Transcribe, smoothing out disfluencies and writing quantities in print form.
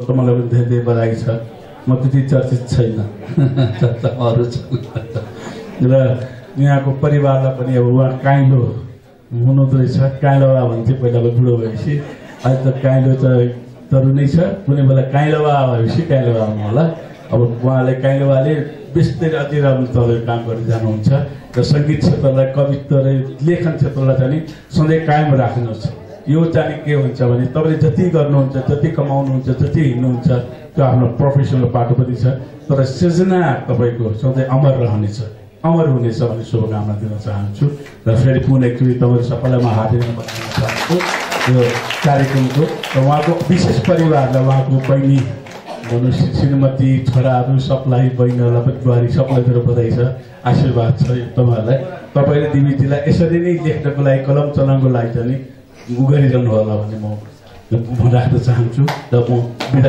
मलाई पनि धेरै धेरै बधाई छ। म त्यति चर्चित छैन अरू छ र यहाँको परिवारलाई पनि अब उहाँ काइलो हुनुहुँदो रहेछ। काइलोबा भन्थे पहिलाको बुढो भएपछि, अहिले त काइलो त तरु नै छ, कुनै बेला काइलोबा भएपछि काइलोबा हुनु होला। अब उहाँले काइलोबाले बेसी अति राम्रो तरिकाले काम गर्दै जानुहुन्छ र सङ्गीत क्षेत्रलाई, कवित्व र लेखन क्षेत्रलाई चाहिँ सधैँ कायम राख्नुहोस्। यो चाहिँ के हुन्छ भने तपाईँले जति गर्नुहुन्छ, जति कमाउनुहुन्छ, जति हिँड्नुहुन्छ, त्यो आफ्नो प्रोफेसनल पाटो पनि छ, तर सृजना तपाईँको सधैँ अमर रहनेछ, अमर हुनेछ भन्ने शुभकामना दिन चाहन्छु। र फेरि पुनः एकचोटि तपाईँहरू सबैलाई म हार्दिक बधाई चाहन्छु यो कार्यक्रमको। र उहाँको विशेष परिवारलाई, उहाँको बहिनी भन्नु श्रीमती, छोराहरू सबलाई, बहिनीहरूलाई पनि, बुहारी सबलाई मेरो बधाई छ, आशीर्वाद छ तपाईँहरूलाई। तपाईँले दिदीलाई यसरी नै लेख्नको लागि, कलम चलाउनको लागि चाहिँ गरिरहनु होला भन्ने म राख्न चाहन्छु। र म